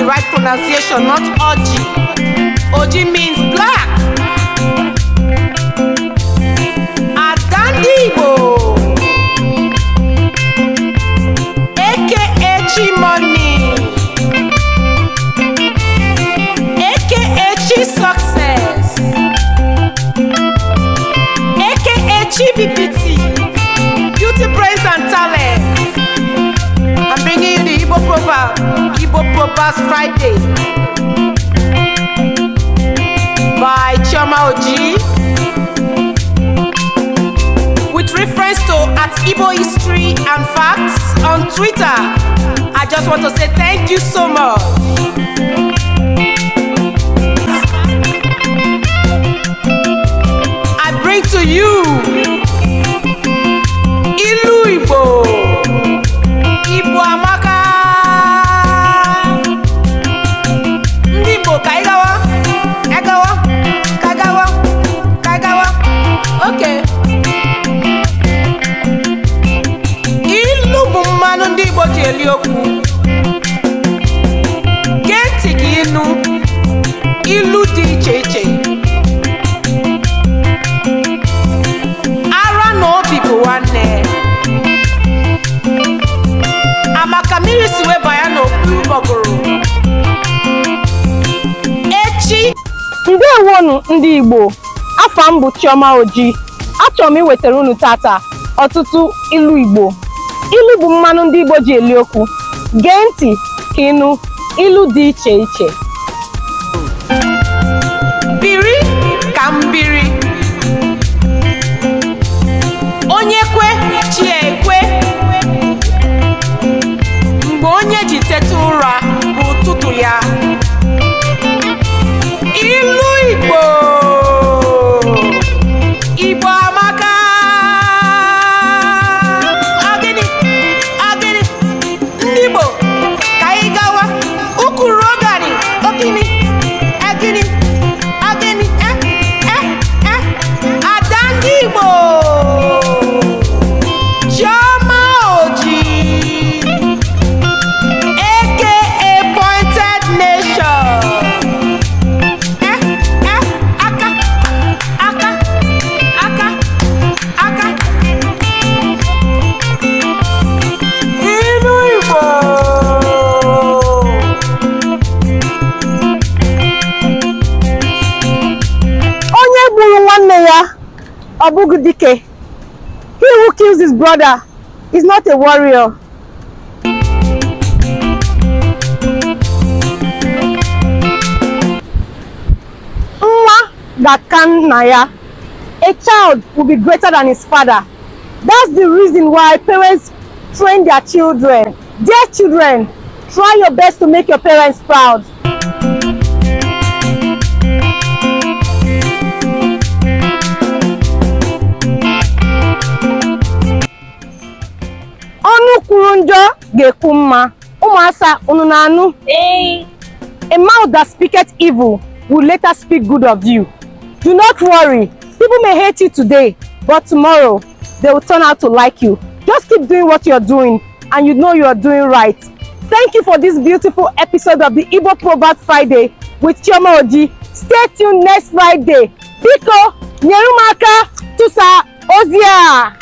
the right pronunciation, not Oji. Oji means black. Ada ndị Igbo, aka Chimoni, aka Chi Success, aka Chi BBT, Beauty, Brains and Talent. I'm bringing you the Igbo proverb, Igbo Proverbs Friday by Chioma Oji, with reference to @IgboHistoryAndFacts on Twitter. I just want to say thank you so much. I bring to you Ilu Igbo. Igbo amaka. Ndị Igbo, ka anyị gawa, ka anyị gawa, ka anyị gawa, ka anyị gawa. Okay. Ilu bụ mmanụ ndị Igbo ji eli okwu. Gee ntị ka ịnụ ilu dị iche iche. Ara na obi bụ nwanne. Amaka mmiri si wee banye n'okpu ụgbọgụrụ. Echi. Ndewonu ndị Igbo, afa m bụ Chioma Oji. Achọrọ m iwetara unu tata ọtụtụ ilu Igbo. Ilu bụ mmanụ ndị Igbo ji eli okwu. Gee ntị ka ịnụ ilu dị iche iche. Biri ka m biri. Onye kwe, chi ya ekwe. Mgbe onye ji teta ụra bụ ụtụtụ ya. Ilu Igbo. Igbo amaka. Agịnị agịnị, ndị Igbo, ka anyị gawa. Ukuru ogani ogini agịnị agịnị, eh eh eh. Ada ndị Igbo, Chioma Oji, aka Pointed Nation. Eh eh, aka aka aka aka. Ilu Igbo. Onye gburu nwanne ya, ọ bụghị dike. He who kills his brother is not a warrior. Nwa ga-aka nna ya. A child will be greater than his father. That's the reason why parents train their children. Dear children, try your best to make your parents proud. Ọnụ kwuru njọ ga-ekwu mma. Ụmụasa, unu na-anụ? A mouth that speaketh evil will later speak good of you. Do not worry. People may hate you today, but tomorrow they will turn out to like you. Just keep doing what you're doing and you know you're doing right. Thank you for this beautiful episode of the Igbo Proverb Friday with Chioma Oji. Stay tuned next Friday. Biko, nyere m aka tụsa ozi a.